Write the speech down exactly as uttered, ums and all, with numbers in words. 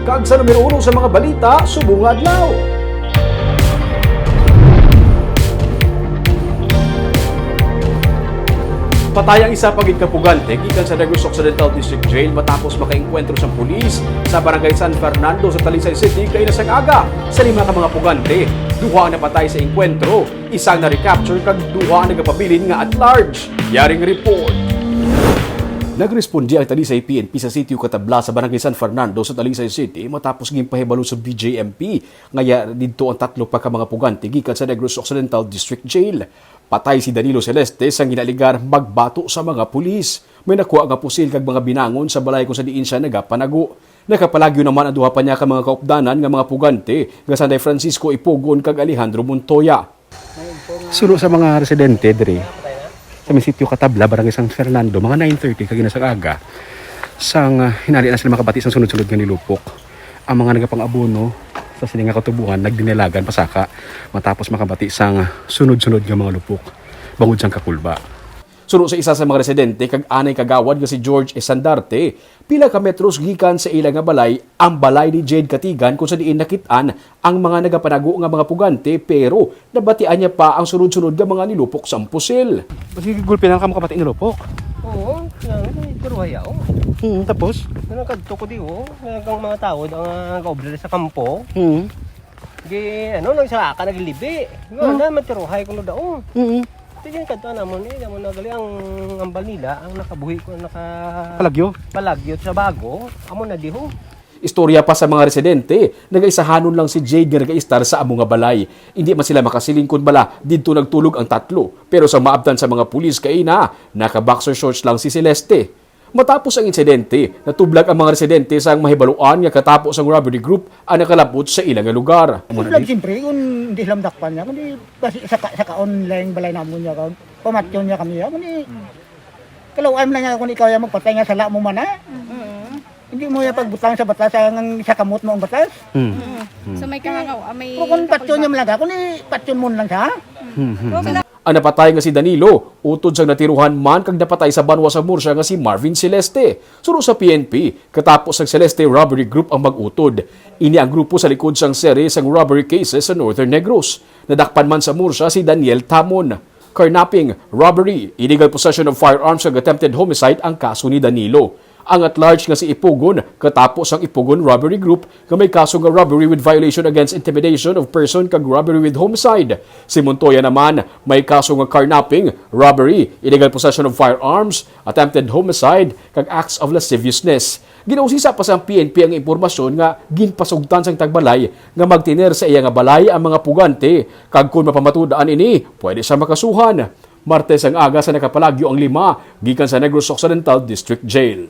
Kag sa numero uno sa mga balita subong nga adlaw. Patay ang isa pa gid ka pugante gikan sa Negros Occidental District Jail matapos makaengkwentro sang pulis sa Barangay San Fernando sa Talisay City kaina sang aga. Sa lima ka mga pugante, duha ang napatay sa engkwentro, isa ang na-recapture kag duha ang nagapabilin nga at large. Yaring report. Nagresponde ang Talisay P N P sa Sitio Katabla sa Barangay San Fernando sa Talisay City matapos ginpahibalo sa B J M P nga yari didto ang tatlo pa ka mga pugante gikan sa Negros Occidental District Jail. Patay si Danilo Celeste sang ginaligar magbato sa mga pulis. May nakuha nga pusil kag mga binangon sa balay kung sa diin siya nagapanago. Nakapalagyo naman ang duha pa niya ka mga kaupdanan nga mga pugante nga sanday Francisco Ipugon kag Alejandro Montoya. Suno sa mga residente diri sa may Sitio Katabla, Barangay San Fernando, mga nine thirty kag ina sang aga, sang, ah, hinali na sila makabati sang sunod-sunod nga nilupok. Ang mga nagapang-abono sa sini nga katubuhan nagdinalagan pasaka matapos makabati sang sunod-sunod nga mga lupok bangod sang kakulba. Suno sa isa sa mga residente kag anay kagawad nga si George Esandarte, pila ka metros gikan sa ila nga balay ang balay ni Jade Katigan kung sa diin nakit-an ang mga nagapanago nga mga pugante, pero nabatian niya pa ang sunod-sunod nga mga nilupok sang pusil. Sige, gulpi lang ka makabati nilupok. Oo, nga, nga, pero wala, oh. Hmm, tapos? Nga nagkadto ko di, oh. Nga ang mga tao, ang, ah, nag-obra sa kampo. Hmm. Di, ano, nagsalaka, naglibi. Nga, Hmm. na, matiruhay ko na daw. Hmm. Di, di, kadto namon, eh, namon na gali ang ambal nila, ang nakabuhi ko, naka- Palagyo? Palagyo sa bago, amo na diho. Istorya pa sa mga residente, nagaisahanon lang si Jade nga nagaistar sa amo nga balay. Hindi man sila makasiling kon bala didto nagtulog ang tatlo. Pero sa maabtan sa mga pulis kaina, naka-boxer shorts lang si Celeste. Matapos ang insidente, natublag ang mga residente sang mahibaluan nga katapo sang robbery group ang nakalab-ot sa ila nga lugar. Amo na Sila, di. Siyempre, kung hindi sila madakpan niya, kundi basi sa ka-, sa kaon lang balay namon niya, kaon. Pamatyon niya kami, ah, kundi Hmm. kalaw-an lang niya kung ikaw yung magpatay nga sala mo man, ah. Mm. Hindi mo yung pagbutang sa batas, ang, ang sa kamot mo ang batas. Hmm. Mm. Hmm. So, may kahangaw, ah, may Pero kung patyon niya kapulba. Malaga, kung ipatyon mo lang siya. Hmm, hmm, Pero hmm. Ang napatay nga si Danilo, utod sang natiruhan man kag napatay sa banwa sa Murcia nga si Marvin Celeste. Suno sa P N P, katapos sang Celeste robbery group ang mag-utod. Ini ang grupo sa likod sang seri sang robbery cases sa Northern Negros. Nadakpan man sa Murcia si Daniel Tamon. Carnapping, robbery, illegal possession of firearms kag attempted homicide ang kaso ni Danilo. Ang at large nga si Ipugon, katapos sang Ipugon robbery group nga may kaso nga robbery with violation against intimidation of person kag robbery with homicide. Si Montoya naman may kaso nga carnapping, robbery, illegal possession of firearms, attempted homicide, kag acts of lasciviousness. Ginausisa pa sang P N P ang impormasyon nga ginpasugtan sang tagbalay nga magtener sa iya nga balay ang mga pugante, kag kon mapamatud-an ini, pwede siya makasuhan. Martes ang aga sa nakapalagyo ang lima gikan sa Negros Occidental District Jail.